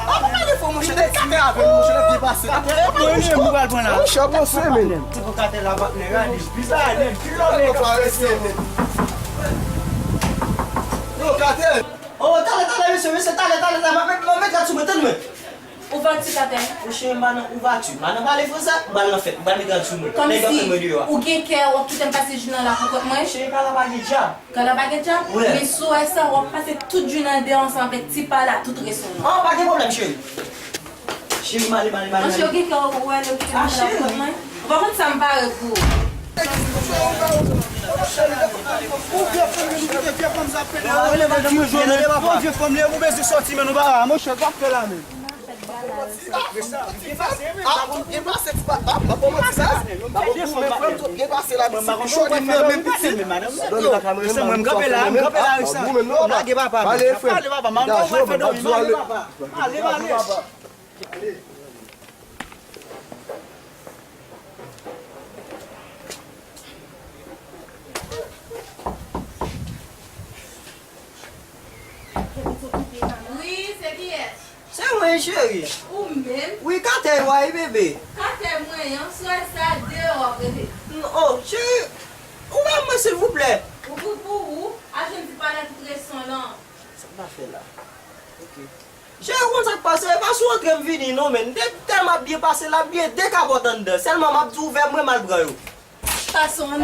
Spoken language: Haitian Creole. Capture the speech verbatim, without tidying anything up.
Apa pale fò, monchè, nèg Katè avè nou, monchè, l ap byen pase. Katè, mwen menm, ou pral pran la. Monchè, panse, men. Se pou Katè la, patnè, gade. Bizarre, nèg. Ki lòt nèg k ap fè sa? Yo, Katè. Oh, talè, talè, mesye, mesye, talè, talè, talè. M ap met, m ap met rad sou mwen, tann mwen. Ouvati, Katè. Monchè, m pa nan ouvati. M pa nan pale fransè, m pral nan fèt. M pral met rad sou mwen. Nèg ap fè mwen deyò a. Ou gen kè, w ap kite m pase jounen an la pou kont mwen? Cheri, pa la pa gen djab. Kè la pa gen djab? Wi. Men si w wè sa, w ap pase tout jounen an deyò ansanm avèk tipa la, tout reson an. Oh, pa gen pwoblèm, cheri. Cheri, m ale, m ale, m ale, m ale. Monchè, ou gen kè, ou wè, ou kite m la pou kont mwen? Ou pa konn sa m pare pou ou. Ou vye fanm, ou kite vye fanm sa ap pede. Ou vye fanm, ou bezwen sòti, men nou pa, monchè, sa ap fè la menm. Ah, ou byen pase, ti pa, ah, m ap ba w manti sa. M ap ba w manti, frè m, ou byen pase la, ti pi chòt, frè m, menm piti. Mwen, m kanpe la, m kanpe la avèk sa. Lage papa, m ap pale, papa, m ap fè dòmi, m ale, papa. M ale, m ale. Wi, se kiyès? Se mwen, cheri. Ou menm? Wi, Katè w a wi, bebe. Katè mwen an, sou sa deyò w ap rete. Oh, cheri, ou ba mwen, silvouplè. Ou pou, pou ou, al jwenn tipa la tout reson lan. Sa m ta fè la? Ok. Cheri, ou konn sa k pase? E pa sou antre m vini non, men. M te tèlman ap byen pase la, m byen dekapòt anndan. Sèlman m ap di w ouvè, mwen m al pran yo. Fason an.